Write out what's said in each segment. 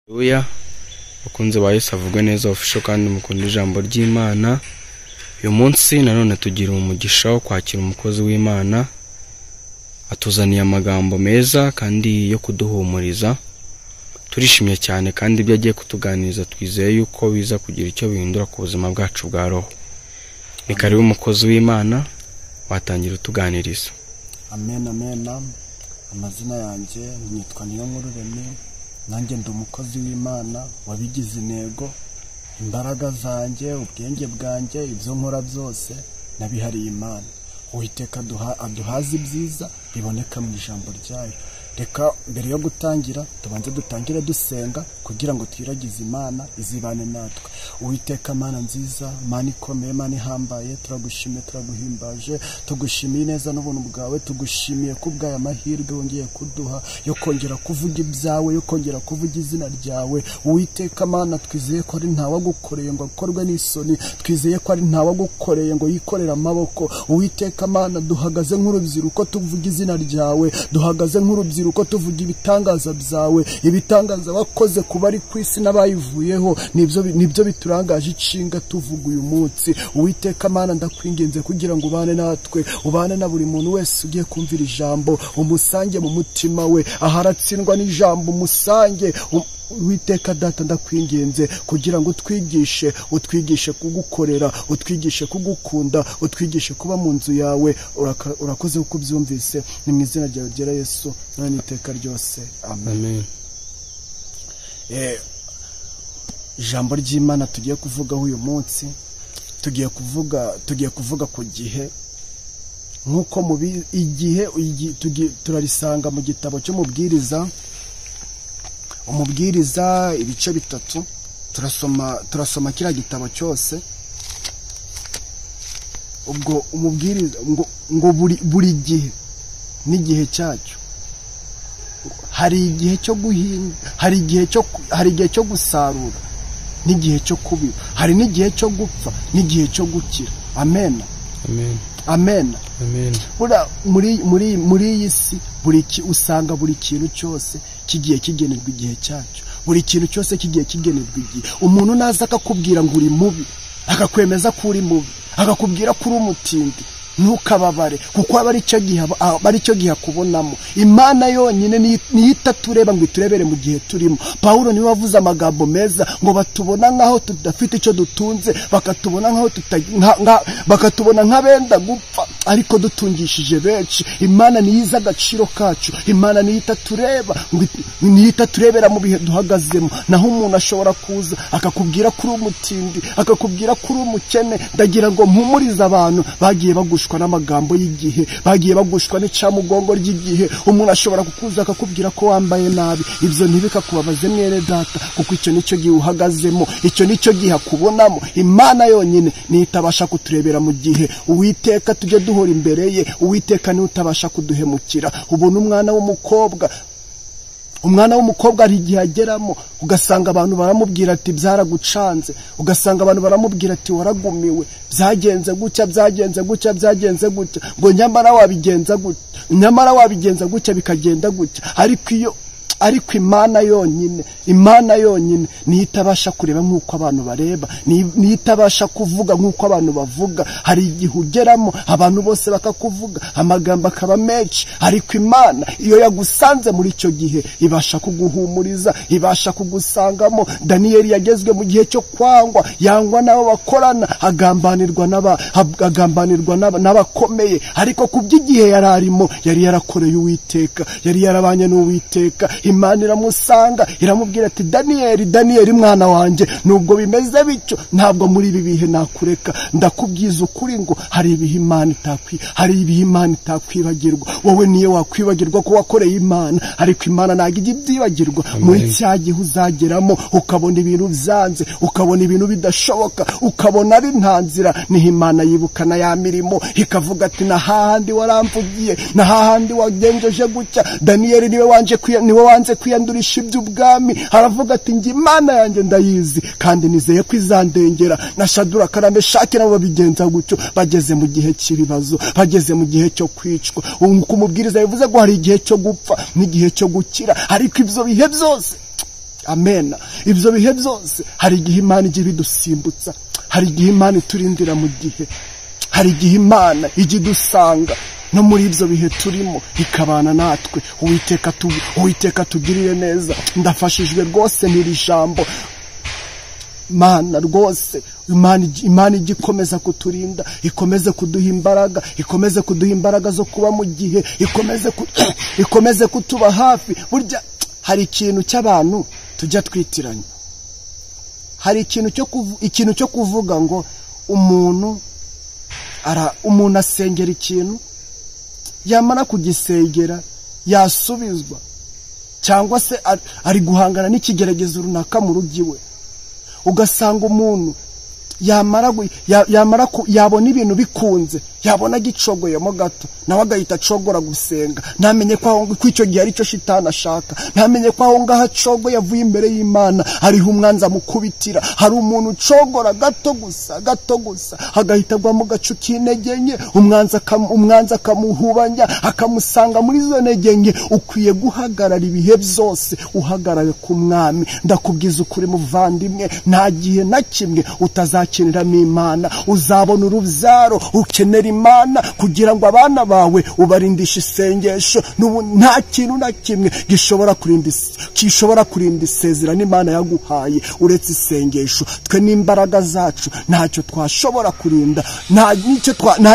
Haleluya, bakunze ba Yesu avugwe neza official kandi mukunda ijambo ry'Imana. Uyu munsi nanone tugira umugisha wo kwakira umukozi w'Imana, atuzaniye amagambo meza kandi yo kuduhumuriza. Turishimye cyane kandi ibyo agiye kutuganiriza twizeye yuko biza kugira icyo bihindura ku buzima bwacu bwa roho. Ni karibu umukozi w'Imana, watangira utuganiriza. Amen, amen. Amazina yanjye nitwa Niyonkuru Remy, nanjye ndi umukozi w'Imana wabigize intego. Imbaraga zanjye, ubwenge bwanjye, ibyo nkora byose nabihariye Imana. Uwiteka aduhaze ibyiza biboneka mu ijambo ryayo. Reka mbere yo gutangira tubanze dutangire dusenga kugira ngo twiragize Imana izibane natwe. Uwiteka Mana nziza, Mana ikomeye, Mana ihambaye, turagushimiye, turaguhimbaje, tugushimiye neza n'ubuntu bwawe, tugushimiye kubw'aya mahirwe wongeye kuduha yo kongera kuvuga ibyawe, yo kongera kuvuga izina ryawe. Uwiteka Mana, twizeye ko ari ntawagukoreye ngo akorwe n'isoni, twizeye ko ari ntawagukoreye ngo yikorere amaboko. Uwiteka Mana, duhagaze nk'urubyiruko tuvuga izina ryawe, duhagaze nk'urubyiruko tuvuga ibitangaza byawe, ibitangaza wakoze kuba ari ku isi n'abayivuyeho, nibyo biturangaje inshinga tuvuga uyu munsi. Uwiteka Mana, ndakwinginze kugira ngo ubane natwe, ubane na buri muntu wese ugiye kumvira ijambo, umusange mu mutima we, aharatsindwa n'ijambo umusange. Uwiteka Data, ndakwinginze kugira ngo utwigishe, utwigishe kugukorera, utwigishe kugukunda, utwigishe kuba mu nzu yawe. Urakoze kuko ubyumvise, ni mu izina ryawe ryera Yesu, none n'iteka ryose, amen. Ijambo ry'Imana tugiye kuvugaho uyu munsi, tugiye kuvuga ku gihe. Nk'uko igihe turarisanga mu gitabo cy'umubwiriza, umubwiriza ibice 3, turasoma kiriya gitabo cyose. Ubwo umubwiriza ngo buri gihe n'igihe cyacyo. Hari igihe cyo guhinga, hari igihe cyo gusarura n'igihe cyo kubiba, hari n'igihe cyo gupfa n'igihe cyo gukira. Amen, amen, amen, amen. Muri iyi si usanga buri kintu cyose kigiye kigenerwa igihe cyacyo, buri kintu cyose kigiye kigenerwa igihe. Umuntu naza akakubwira ngo uri mubi, akakwemeza ko uri mubi, akakubwira ko uri umutindi, ntukababare, kuko aba ari cyo gihe akubonamo. Imana yonyine niyo itatureba ngo iturebere mu gihe turimo. Pawulo niwe wavuze amagambo meza ngo batubona nkaho tudafite icyo dutunze, bakatubona nkaho bakatubona nk'abenda gupfa, ariko dutungishije benshi. Imana niyo izi agaciro kacu, Imana niyo itatureba, niyo itaturebera mu bihe duhagazemo. Naho umuntu ashobora kuza akakubwira ko uri umutindi, akakubwira ko uri umukene. Ndagira ngo mpumurize abantu bagiye bagushwa n'amagambo y'igihe, bagiye bagushwa n'icamugongo ry'igihe. Umuntu ashobora kukuza akakubwira ko wambaye nabi, ibyo ntibikakubabaze mwene data, kuko icyo nicyo gihe uhagazemo, icyo nicyo gihe akubonamo. Imana yonyine niyo itabasha kuturebera mu gihe. Uwiteka tujye duhora imbere ye, Uwiteka niwe utabasha kuduhemukira. Ubona umwana w'umukobwa, umwana w'umukobwa ari igihe ageramo ugasanga abantu baramubwira ati byaragucanze, ugasanga abantu baramubwira ati waragumiwe, byagenze gutya, byagenze gutya, byagenze gutya, ngo nyamara wabigenza gutya, nyamara wabigenza gutya, bikagenda gutya. Ariko Imana yonyine, Imana yonyine niyo itabasha kureba nk'uko abantu bareba, niyo itabasha kuvuga nk'uko abantu bavuga. Hari igihe ugeramo abantu bose bakakuvuga, amagambo akaba menshi, ariko Imana iyo yagusanze muri icyo gihe ibasha kuguhumuriza, ibasha kugusangamo. Daniyeli yagezwe mu gihe cyo kwangwa, yangwa n'abo bakorana, agambanirwa n'abakomeye, ariko ku by'igihe yari arimo yari yarakoreye Uwiteka, yari yarabanye n'Uwiteka. Imana iramusanga iramubwira ati Daniyeli, Daniyeli mwana wanjye, nubwo bimeze bityo ntabwo muri ibi bihe nakureka. Ndakubwiza ukuri ngo hari ibihe Imana hari ibihe Imana itakwibagirwa. Wowe niyo wakwibagirwa ko wakoreye Imana, ariko Imana ntabwo ijya ibyibagirwa. Muri cya gihe uzageramo ukabona ibintu byanze, ukabona ibintu bidashoboka, ukabona ari nta nzira, niho Imana yibukana ya mirimo ikavuga ati na hahandi waramvugiye, na hahandi wagenjeje gutya. Daniyeli niwe wanze kwiyandurisha iby'ubwami, aravuga ati njye Imana yanjye ndayizi kandi nizeye ko izandengera. Na Shaduraka na Meshaki nabo babigenza gutyo, bageze mu gihe cy'ibibazo, bageze mu gihe cyo kwicwa. Umubwiriza yavuze ko hari igihe cyo gupfa n'igihe cyo gukira, ariko ibyo bihe byose Amen. Ibyo bihe byose hari igihe Imana ijya ibidusimbutsa, hari igihe Imana iturindira mu gihe, hari igihe Imana ijya idusanga no muri ibyo bihe turimo ikabana natwe. Uwiteka tugirire neza. Ndafashijwe rwose n'iri jambo. Mana rwose, Imana ijya ikomeza kuturinda, ikomeze kuduha imbaraga, ikomeze kuduha imbaraga zo kuba mu gihe, ikomeze kutuba hafi. Burya hari ikintu cy'abantu tujya twitiranya, hari ikintu cyo kuvuga ngo umuntu asengera ikintu, yamara kugisengera yasubizwa, cyangwa se ari guhangana n'ikigeragezo runaka mu rugo iwe. Ugasanga umuntu yabona ibintu bikunze, yabona gicogoyemo gato, nawe agahita acogora gusenga, ntamenye ko icyo gihe aricyo shitani ashaka, ntamenye ko aho ngaho acogo yavuye imbere y'Imana hariho umwanzi amukubitira. Hari umuntu ucogora gato gusa gato gusa agahita agwa mu gacu k'intege nke, umwanzi akamuhubanya, akamusanga muri izo ntege nke. Ukwiye guhagarara ibihe byose, uhagarare ku Mwami. Ndakubwiza ukuri muvandimwe, nta gihe na kimwe utazakeneramo Imana. Uzabona urubyaro ukenera Imana kugira ngo abana bawe ubarindishe isengesho. Nta kintu na kimwe gishobora kurinda isezerano Imana yaguhaye uretse isengesho. Twe n'imbaraga zacu ntacyo twashobora kurinda, nta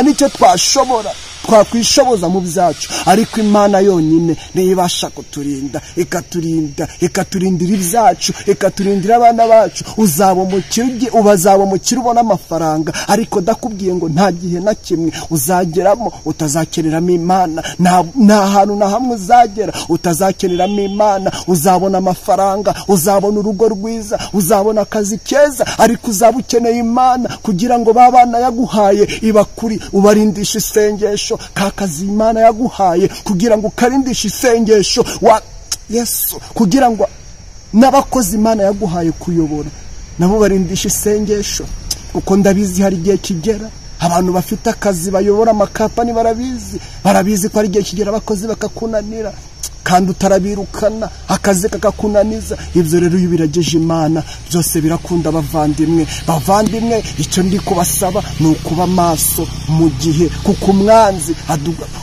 n'icyo twashobora twakwishoboza mu byacu, ariko Imana yonyine niyo ibasha kuturinda, ikaturinda, ikaturindira ibyacu, ikaturindira abana bacu. Uzaba umukire ubona amafaranga, ariko ndakubwiye ngo nta gihe na kimwe uzageramo utazakeneramo Imana. Nta hantu na hamwe uzagera utazakeneramo Imana. Uzabona amafaranga, uzabona urugo rwiza, uzabona akazi keza, ariko uzaba ukeneye Imana kugira ngo babana yaguhaye ibakuri, ubarindishe isengesho. Kakazi Imana yaguhaye kugira ngo ukarindishe isengesho wa Yesu, kugira ngo n'abakozi Imana yaguhaye kuyobora nabo barindishe isengesho. Kuko ndabizi hari igihe kigera abantu bafite akazi bayobora amakampani barabizi ko hari igihe kigera abakozi bakakunanira kandi utarabirukana, akazi kakakunaniza. Ibyo rero iyo birageje Imana byose birakunda. Bavandimwe, icyo ndi kubasaba ni ukuba maso mu gihe, kuko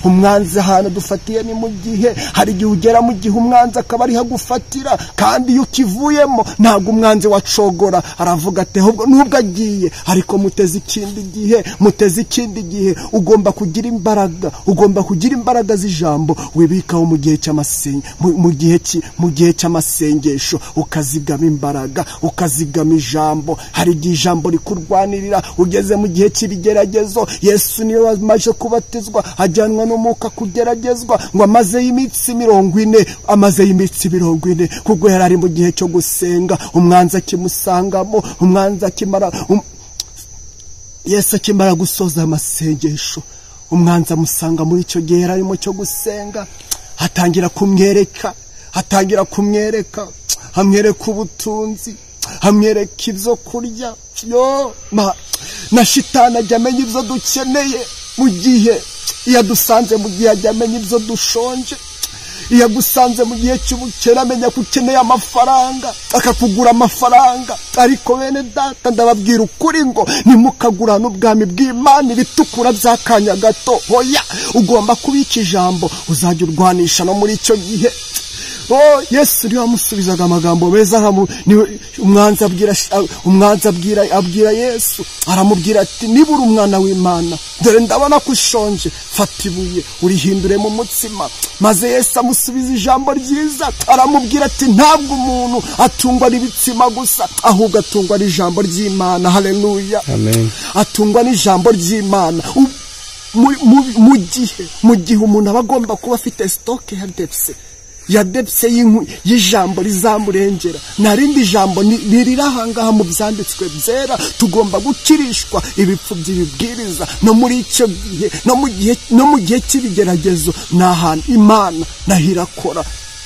umwanzi ahantu dufatiye ni mu gihe. Hari igihe ugera mu gihe umwanzi akaba ari hagufatira, kandi iyo ukivuyemo ntabwo umwanzi wacogora, aravuga ati nubwo agiye ariko muteze ikindi gihe, muteze ikindi gihe. Ugomba kugira imbaraga, ugomba kugira imbaraga z'ijambo wibikaho mu gihe cy'amasengesho, mu gihe cy'amasengesho ukazigama imbaraga, ukazigama ijambo. Hari igihe ijambo rikurwanirira ugeze mu gihe cy'ibigeragezo. Yesu niwe wamaze kubatizwa ajyanwa n'umwuka kugeragezwa, ngo amaze iminsi 40, amaze iminsi 40, kuko yari ari mu gihe cyo gusenga. Umwanzi akimusangamo, umwanzi akimara Yesu akimara gusoza amasengesho, umwanzi amusanga muri icyo gihe yari arimo cyo gusenga, atangira kumwereka, amwereka ubutunzi, amwereka ibyo kurya. Yo na shitani ajya amenya ibyo dukeneye mu gihe, iyo adusanze mu gihe ajya amenya ibyo dushonje. Iyo agusanze mu gihe cy'ubukene amenya ko ukeneye amafaranga, akakugura amafaranga. Ariko bene data ndababwira ukuri ngo ntimukagurane ubwami bw'Imana ibitukura by'akanya gato. Hoya, ugomba kubika ijambo uzajya urwanisha no muri icyo gihe. Oh, Yesu niwe wamusubizaga amagambo meza. Umwanzi abwira Yesu, aramubwira ati niba uri umwana w'Imana, dore ndabona ko ushonje, fata ibuye urihindure mu mutsima. Maze Yesu amusubiza ijambo ryiza, aramubwira ati ntabwo umuntu atungwa n'ibitsima gusa, ahubwo atungwa n'ijambo ry'Imana. Haleluya, amen. Atungwa n'ijambo ry'Imana. Mu gihe umuntu aba agomba kuba afite stock ya depse, ya depse y'ijambo rizamurengera. Nta rindi jambo riri ahangaha mu byanditswe byera. Tugomba gukirishwa ibipfu by'ibibwiriza no muri icyo gihe, no mu gihe cy'ibigeragezo. Ni ahantu Imana naho irakora.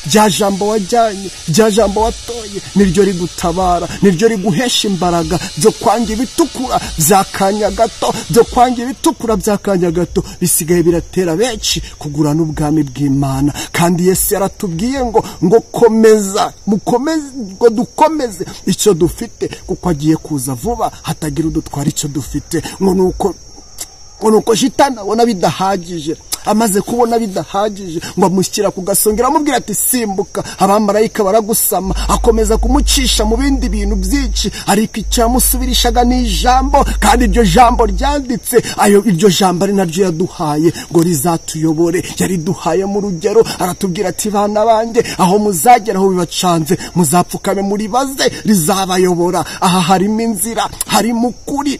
Rya jambo wajyanye, rya jambo watoye, niryo rigutabara, niryo riguhesha imbaraga byo kwanga ibitukura by'akanya gato, byo kwanga ibitukura by'akanya gato. Bisigaye biratera benshi kugura n'ubwami bw'Imana. Kandi Yesu yaratubwiye ngo komeza, mukomeze, ngo dukomeze icyo dufite, kuko agiye kuza vuba hatagira udutwara icyo dufite. Ngo nuko shitani abona bidahagije, amaze kubona bidahagije ngo amushyira ku gasongero, amubwira ati simbuka, abamarayika baragusama. Akomeza kumucisha mu bindi bintu byinshi, ariko icyamusubirishaga ni ijambo, kandi iryo jambo ryanditse, ayo iryo jambo ari naryo yaduhaye ngo rizatuyobore. Yariduhaye mu rugero, aratubwira ati bana banjye, aho muzagera aho bibacanze muzapfukame muribaze, rizabayobora. Aha harimo inzira, harimo ukuri,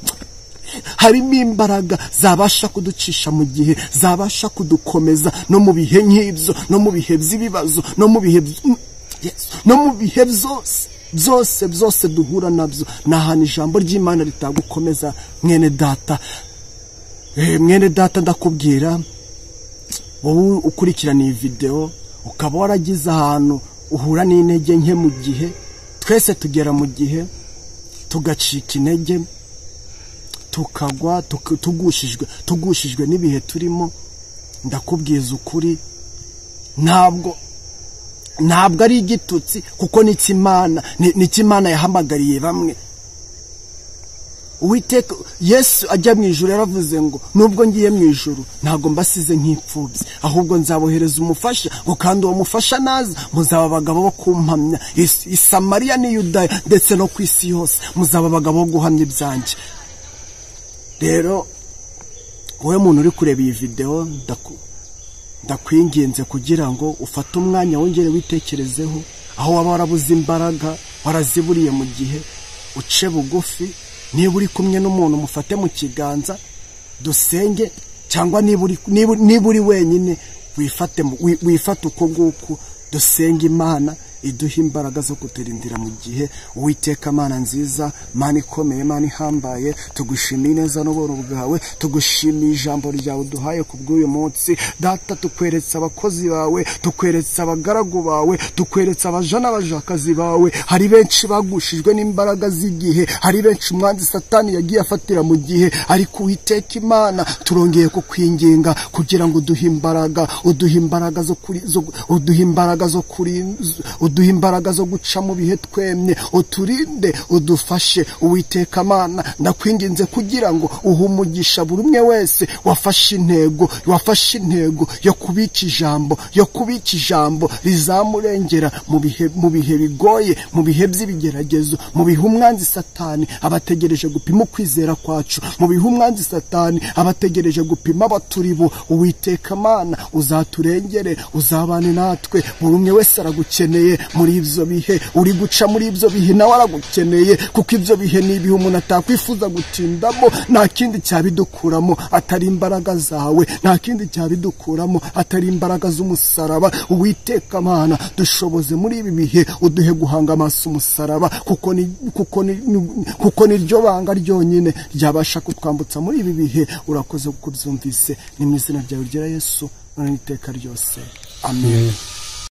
harimo imbaraga zabasha kuducisha mu gihe, zabasha kudukomeza no mu bihe nk'ibyo, no mu bihe by'ibibazo, no mu bihe no mu bihe byose byose byose duhura nabyo. Ni ahantu ijambo ry'Imana ritagukomeza mwene data. Mwene data, ndakubwira wowe ukurikirana iyi video ukaba waragize ahantu uhura n'intege nke mu gihe, twese tugera mu gihe tugacika intege, tukagwa, tugushijwe n'ibihe turimo. Ndakubwiza ukuri, ntabwo ari igitutsi, kuko n'Imana yahamagariye bamwe. Uwiteka Yesu ajya mu ijuru yaravuze ngo nubwo ngiye mu ijuru ntabwo mbasize nk'imfubyi, ahubwo nzabohereza umufasha, ngo kandi uwo mufasha naza muzaba abagabo bo kumpamya i Samariya n'i Yudaya ndetse no ku isi yose, muzaba abagabo bo guhamya ibyanjye. Rero wowe muntu uri kureba iyi video, ndakwinginze kugira ngo ufate umwanya wongere witekerezeho aho waba warabuze imbaraga, waraziburiye mu gihe, uce bugufi. Niba uri kumwe n'umuntu mufate mu kiganza dusenge, cyangwa niba uri wenyine wifate uko nguko, dusenge Imana iduha imbaraga zo kuturindira mu gihe. Uwiteka Mana nziza, Mana ikomeye, Mana ihambaye, tugushimiye neza n'ubuntu bwawe, tugushimiye ijambo ryawe uduhaye ku bw'uyu munsi. Data, tukweretse abakozi bawe, tukweretse abagaragu bawe, tukweretse abaja n'abajakazi bawe. Hari benshi bagushijwe n'imbaraga z'igihe, hari benshi umwanzi Satani yagiye afatira mu gihe, ariko Uwiteka Imana turongeye kukwinginga kugira ngo uduhe imbaraga, uduhe imbaraga zo kuri, uduhe imbaraga zo kuri, uduhe imbaraga zo guca mu bihe twemye, uturinde, udufashe. Uwiteka Mana, ndakwinginze kugira ngo uhe umugisha buri umwe wese wafashe intego, wafashe intego yo kubika ijambo, yo kubika ijambo rizamurengera mu bihe, mu bihe bigoye, mu bihe by'ibigeragezo, mu bihe umwanzi Satani abategereje gupima ukwizera kwacu, mu bihe umwanzi Satani abategereje gupima abaturibo. Uwiteka Mana, uzaturengere, uzabane natwe. Buri umwe wese aragukeneye muri ibyo bihe uri guca, muri ibyo bihe nawe aragukeneye, kuko ibyo bihe ni ibihe umuntu atakwifuza gutindamo. Nta kindi cyabidukuramo atari imbaraga zawe, nta kindi cyabidukuramo atari imbaraga z'umusaraba. Uwiteka Mana, dushoboze muri ibi bihe, uduhe guhanga amaso umusaraba, kuko niryo banga ryonyine ryabasha kutwambutsa muri ibi bihe. Urakoze kuko ubyumvise, ni mu izina ryawe ryera Yesu, none n'iteka ryose, amen.